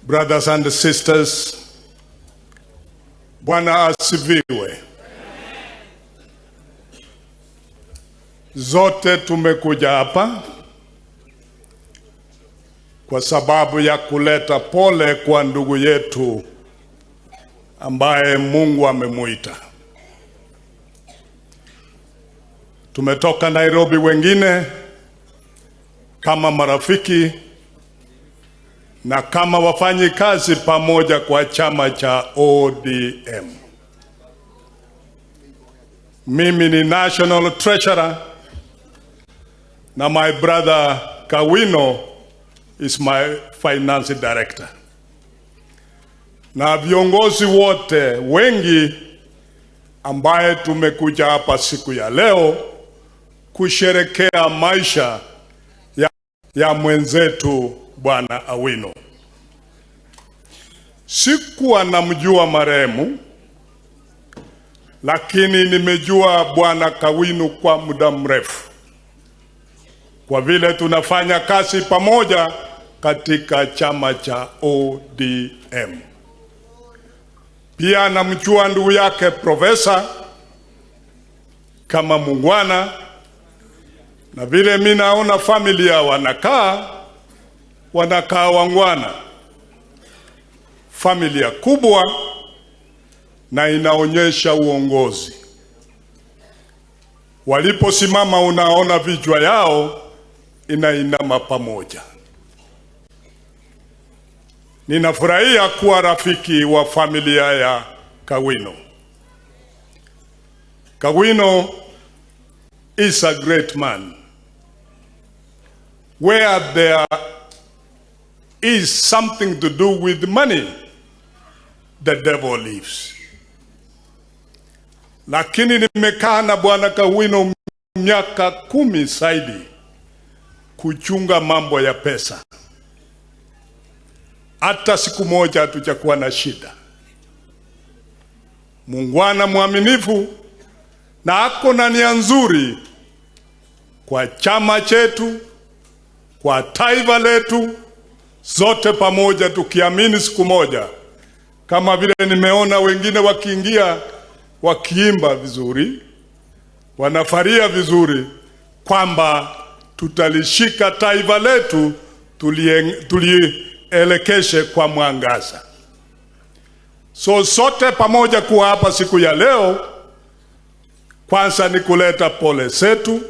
Brothers and sisters, Bwana asifiwe. Zote tumekuja hapa kwa sababu ya kuleta pole kwa ndugu yetu ambaye Mungu amemuita. Tumetoka Nairobi wengine kama marafiki na kama wafanyi kazi pamoja kwa chama cha ODM. Mimi ni National Treasurer na my brother Kawino is my finance director. Na viongozi wote wengi ambaye tumekuja hapa siku ya leo kusherekea maisha ya mwenzetu Bwana Awino. Sikuwa namjua marehemu, lakini nimejua Bwana Kawino kwa muda mrefu, kwa vile tunafanya kazi pamoja katika chama cha ODM. Pia namjua ndugu yake Profesa kama mungwana, na vile mimi naona familia wanakaa wangwana, familia kubwa na inaonyesha uongozi. Waliposimama unaona vichwa yao inainama pamoja. Ninafurahia kuwa rafiki wa familia ya Kawino. Kawino is a great man. Where there is something to do with money, the devil lives. Lakini nimekaa na Bwana Kawino miaka 10 zaidi kuchunga mambo ya pesa. Hata siku moja hatujakuwa na shida. Mungwana mwaminifu na ako na nia nzuri kwa chama chetu, kwa taifa letu, zote pamoja tukiamini siku moja, kama vile nimeona wengine wakiingia wakiimba vizuri, wanafaria vizuri kwamba tutalishika taifa letu tulielekeshe kwa mwangaza. So sote pamoja kuwa hapa siku ya leo, kwanza ni kuleta pole zetu,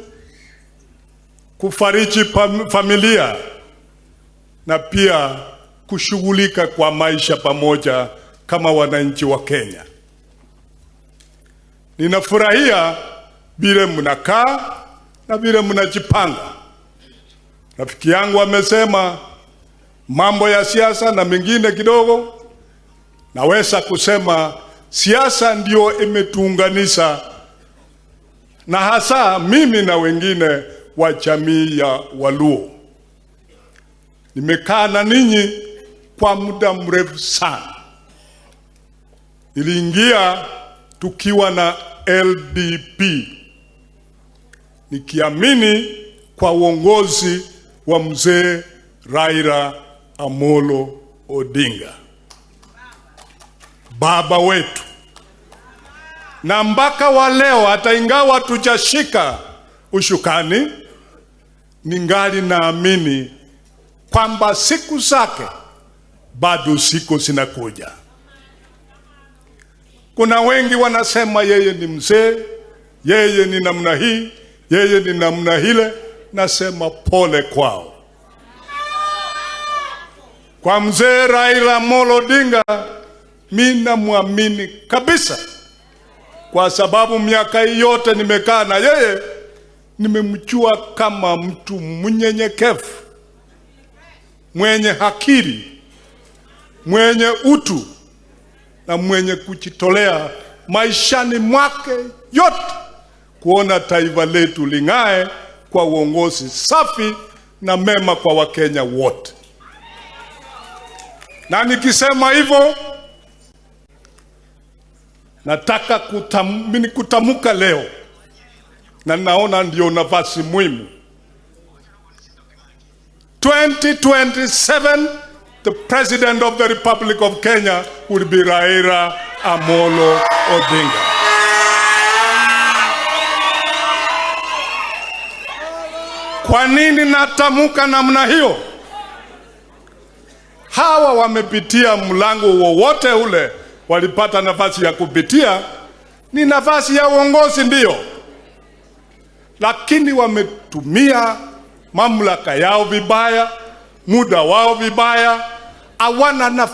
kufariji familia na pia kushughulika kwa maisha pamoja kama wananchi wa Kenya. Ninafurahia vile mnakaa na vile mnajipanga. Rafiki yangu amesema mambo ya siasa na mengine kidogo. Naweza kusema siasa ndio imetuunganisha, na hasa mimi na wengine wa jamii ya Waluo. Nimekaa na ninyi kwa muda mrefu sana. Niliingia tukiwa na LDP, nikiamini kwa uongozi wa mzee Raila Amolo Odinga, baba wetu. Na mpaka wa leo, hata ingawa tujashika ushukani, ningali naamini kwamba siku zake bado siku zinakuja. Kuna wengi wanasema yeye ni mzee, yeye ni namna hii, yeye ni namna hile. Nasema pole kwao. Kwa mzee Raila Amolo Odinga, mimi namwamini kabisa, kwa sababu miaka hii yote nimekaa na yeye, nimemjua kama mtu mnyenyekevu, mwenye akili, mwenye utu na mwenye kujitolea maishani mwake yote kuona taifa letu ling'ae kwa uongozi safi na mema kwa Wakenya wote. Na nikisema hivyo, nataka kutamuka leo, na naona ndio nafasi muhimu. 2027 the President of the Republic of Kenya will be Raila Amolo Odinga. Kwa nini natamka namna hiyo? Hawa wamepitia mlango wowote ule, walipata nafasi ya kupitia, ni nafasi ya uongozi ndiyo, lakini wametumia mamlaka yao vibaya, muda wao vibaya, hawana nafasi.